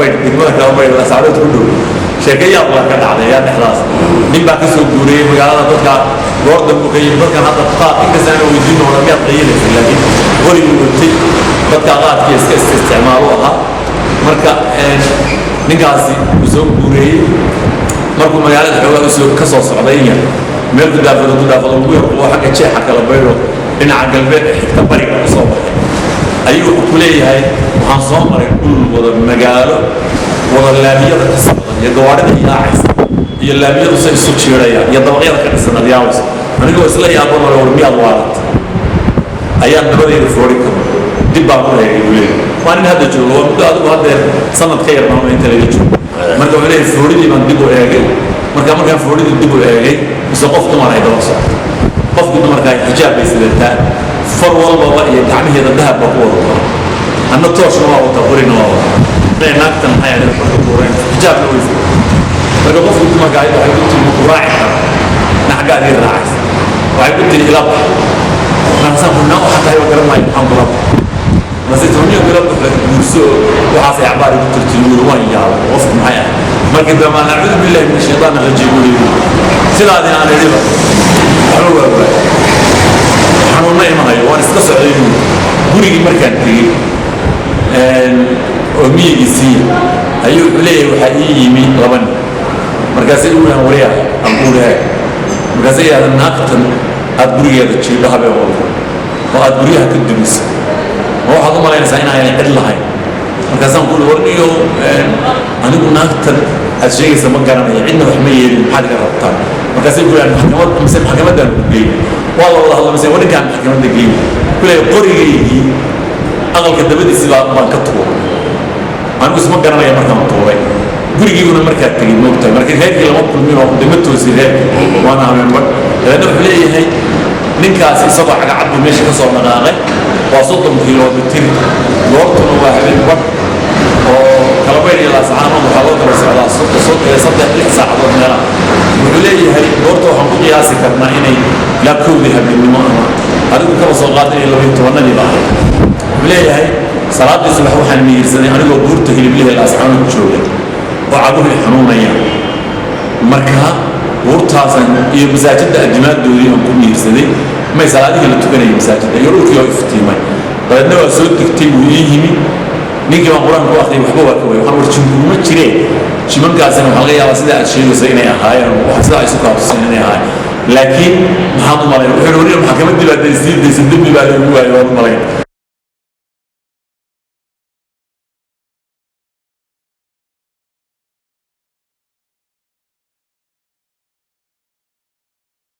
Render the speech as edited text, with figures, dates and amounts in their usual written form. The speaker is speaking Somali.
Kalabaydh, degmada Kalabaydh, Laascaanood ku dhow, sheeko yaab baa ka dhacday. Ayaa dhexdaas nin baa ka soo guuriyey magaalada. Dadka goor dambu ka yimi dadkan hadda qaad inkasta ana weydiin hore miyaad qayilaysa, laakiin qorigii watay dadka qaadkii iska isticmaalo ahaa. Marka ninkaasi uu soo guureeyey. Markuu magaalada xoogaa usoo ka soo socday, yar meel ku daafado ku daafado ugu yar qubo xagga jeexa kala baydho, dhinaca galbeed ee xigta bariga u soo baxay, ayuu wuxuu ku leeyahay: waxaan soo maray dhul wada magaalo, wada laamiyada ka socda iyo gawaarida yaacaysa iyo laamiyadu say isu jiirayaan iyo dabaqyada ka dhisan aad yaabayso. Anigoo isla yaaban ole war miyaad waalat, ayaan dabadeyda foori karo, dib baan u eegay, buu leeyahay. Waa nin hadda joogo, waa muddo adigu haddeer sanad ka yar maama inta laga joogo. Marka wuxuu leeyahay: fooridii baan dib u eegay. Marka markaan fooridii dib u eegay, mise qof dumar ay daba socto. Qofkii dumarka ay xijaab bay sidataa, far walbaba iyo gacmaheeda dahab baa ku wada qoran, anna tooshna waa wataa, qorina waa wataa. Naagtan maxay ahayd farka tuurayn, xijaabna way sidataa. Marka qofkii dumarka ahayd waxay ku tiri: "Ma ku raaci kara?" Naxaggaad ii raacaysa? Waxay ku tiri: "Ila bax." Markaasaan ku naa waxa tahay waa garan maayo, maxaan kula baxo? Markaasay tiri: "Niyo kula baxo, guurso." Waxaasay cabaar igu tirtiri, wuri. Waan yaabay, qofku maxay ahay? Markii dambe aan "acuudu billahi min ashaytaan arajiim" wuri. Sidaadii aan idhiba waxba waa waay, xanuunna ima hayo, waan iska socday buuri. Gurigii markaan tegey oo miyigiisii ayuu wuxuu leeyahay waxaa ii yimi laba nin. Markaasay ugu yahan: "Waryaa?" Aan ku uri. Markaasay yidhahdeen: "Naagtan aad gurigeeda jiidho habeen walba oo aad guryaha ka dumiso, ma waxaad u malaynaysaa inaanay cid lahayn?" Markaasaan ku uri: "Warniyo, anigu naagtan aad sheegaysa ma garanayo, cidna wax ma yeelin, maxaad iga rabtaan?" Markaasay ku yidhahdeen: "Maxkamad mise maxkamaddaan ku geyn." Waa la wada hadla, mise war ninkaan maxkamadda geyn. Ku leeyahay: "Qorigaygii aqalka dabadiisi baa baan ka tuuray, anigu isma garanaya markaan tuuray." Gurigiiguna markaa tegey, moogtahay, marka reerkii lama kulmin oo de ma toosin reerkii, waana habeenbadh. Dabeedna wuxuu leeyahay ninkaasi isagoo cagacad buu meesha ka soo dhaqaaqay. Waa 30 kilomitir, goortuna waa habeenbadh, oo Kalabaydh iyo Laascaanood waxaa loo kala socdaa 3, 6 saacadood meelaha. Wuxuu leeyahay goorta waxaan ku qiyaasi karnaa inay ilaa 1dii habeennimo ama adigu kaba soo qaada inay 12-nadiiba ahayd. Wuxuu leeyahay salaaddii subax waxaan miyirsaday anigoo buurta Hiliblihii Laascaanood jooga oo caguhu xanuunayaan. Marka buurtaasan iyo masaajidda adimaadoodii aan ku miyirsaday, may salaadihii la tukanayay masaajidda iyo dhulkii oo iftiimay. Dabeedna waa soo degtay, wuu ii yimi ninkii, baan qur-aan ku akhriyay, waxba waa ka waayay. Waxaan war jinkuguma jiree, jimankaasina waxaa laga yaabaa sida aad sheegayso inay ahaayeen, wax sidaa isu kaatuseen inay ahaayeen, laakiin maxaad u malayn? Wuxuu yidhi: "Maxkamaddii baa sii daysa, dembi baa lagu waayay, waad u malayn."